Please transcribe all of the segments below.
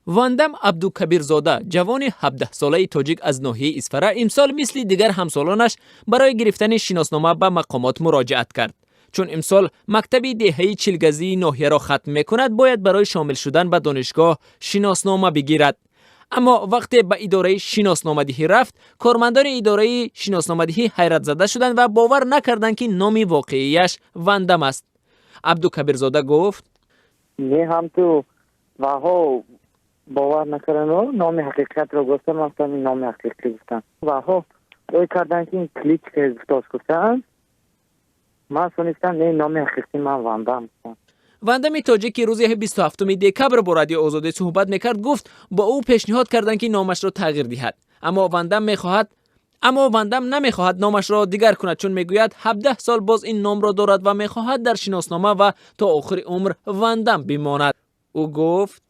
Вандам Абдукабирзода, ҷавони 17-солаи тоҷик аз ноҳияи Исфара, имсол мисли дигар ҳамсолонаш барои гирифтани шиноснома ба мақомот муроҷиат кард. Чун имсол мактаби деҳаи Чилгазии ноҳияро хатм мекунад, бояд барои шомил шудан ба донишгоҳ шиноснома бигирад. Аммо вақте ба идораи шиносномадиҳӣ рафт, кормандони идораи шиносномадиҳӣ ҳайратзада шуданд ва бовар накарданд, ки номи воқеияш Вандам аст. Абдукабирзода гуфт: Не, ҳам ту ваҳо бовар накардану номи ҳақиқатро гуфтам. Ман гуфтам, ин номи ҳақиқӣ гуфтам. Ваҳо ой карданд, ки ин кличка гуфтост, гуфтанд. Ман сонистам, не, номи ҳақиқӣ ман Вандам гуфтам. Вандами тоҷик, ки рӯзи 27 декабр бо Радиои Озодӣ суҳбат мекард, гуфт, бо ӯ пешниҳод карданд, ки номашро тағйир диҳад, аммо Вандам намехоҳад номашро дигар кунад, чун мегӯяд, 17 сол боз ин номро дорад ва мехоҳад дар шиноснома ва то охири умр Вандам бимонад. Ӯ гуфт: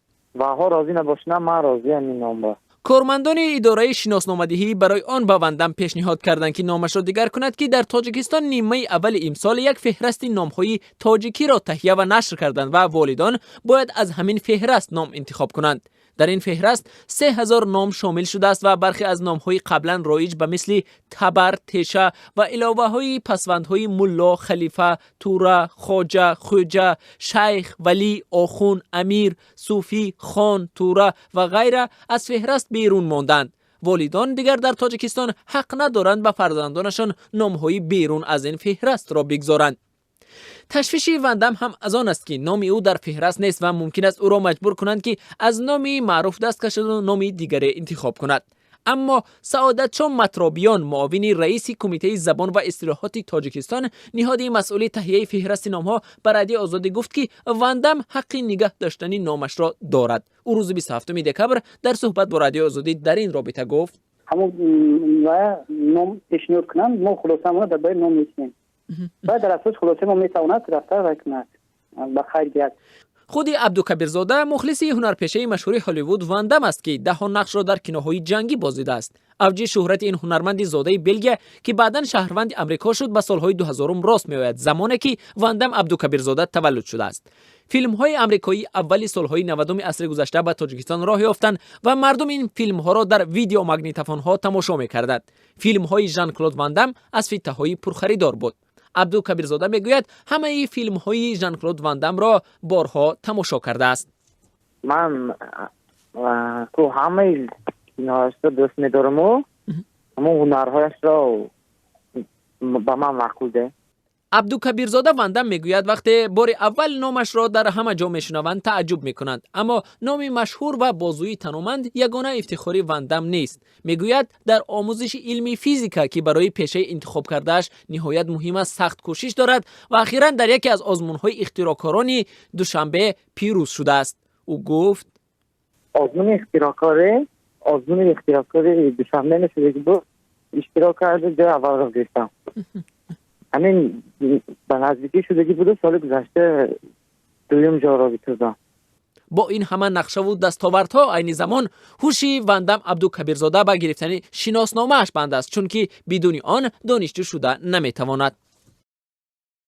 Ваҳо розӣ набошинам, ман розиам ин номба. Кормандони идораи шиносномадиҳӣ барои он ба Вандам пешниҳод карданд, ки номашро дигар кунад, ки дар Тоҷикистон нимаи аввали имсол як феҳрасти номҳои тоҷикиро таҳия ва нашр карданд ва волидон бояд аз ҳамин феҳраст ном интихоб кунанд. Дар ин феҳраст 3000 ном шомил шудааст ва бархе аз номҳои қаблан роиҷ ба мисли Табар, Теша ва иловаҳои пасвандҳои мулло, халифа, тура, хоҷа, хӯҷа, шайх, валӣ, охун, амир, суфӣ, хон, тура ва ғайра аз феҳраст берун монданд. Волидон дигар дар Тоҷикистон ҳақ надоранд ба фарзандонашон номҳои берун аз ин феҳрастро бигзоранд. Ташвиши Вандам ҳам аз он аст, ки номи ӯ дар феҳраст нест ва мумкин аст ӯро маҷбур кунанд, ки аз номи маъруф даст кашаду номи дигаре интихоб кунад. Аммо Саодатшо Матробиён, муовини раиси Кумитаи забон ва истилоҳоти Тоҷикистон, ниҳоди масъули таҳияи феҳрасти номҳо, ба Радиои Озодӣ гуфт, ки Вандам ҳаққи нигаҳ доштани номашро дорад. Ӯ рӯзи 27 декабр дар суҳбат бо Радиои Озодӣ дар ин робита гуфт: Ҳамон ва ном пешниҳод кунанд, мо хулосаамонро дар бораи ном метиҳем ва дар асоси хулосаи мо метавонад рафта вай кунад, ба хайр гирад. Худи Абдукабирзода мухлиси ҳунарпешаи машҳури Ҳолливуд Вандам аст, ки даҳҳо нақшро дар киноҳои ҷангӣ бозидааст. Авҷи шӯҳрати ин ҳунарманди зодаи Белгия, ки баъдан шаҳрванди Амрико шуд, ба солҳои 2000 рост меояд, замоне ки Вандам Абдукабирзода таваллуд шудааст. Филмҳои амрикоӣ аввали солҳои 90-уми асри гузашта ба Тоҷикистон роҳ ёфтанд ва мардум ин филмҳоро дар видеомагнитофонҳо тамошо мекарданд. Филмҳои Жан Клод Вандам аз фиттаҳои пурхаридор буд. Абдукабирзода мегӯяд, ҳамаи филмҳои Жан Клод Вандамро борҳо тамошо кардааст. Ман ку ҳамаи киноҳояшро дӯст медораму ҳамон ҳунарҳояшро ба ман маъқул де. Абдукабирзода Вандам мегӯяд, вақте бори аввал номашро дар ҳама ҷо мешунаванд, тааҷҷуб мекунанд. Аммо номи машҳур ва бозуи таноманд ягона ифтихори Вандам нест. Мегӯяд, дар омӯзиши илми физика, ки барои пешаи интихобкардааш ниҳоят муҳим аст, сахт кӯшиш дорад ва ахиран дар яке аз озмунҳои ихтироъкорони Душанбе пирӯз шудааст. Ӯ гуфт: Озмуни ихтироъкори Душанбе мешудаги буд, иштирок карда, ҷои аввалро гирифтам. Ҳамин ба наздикӣ шудагӣ буду, соли гузашта дуюм ҷоро гирифтам. Бо ин ҳама нақшаву дастовардҳо, айни замон ҳуши Вандам Абдукабирзода ба гирифтани шиносномааш банд аст, чунки бидуни он донишҷӯ шуда наметавонад.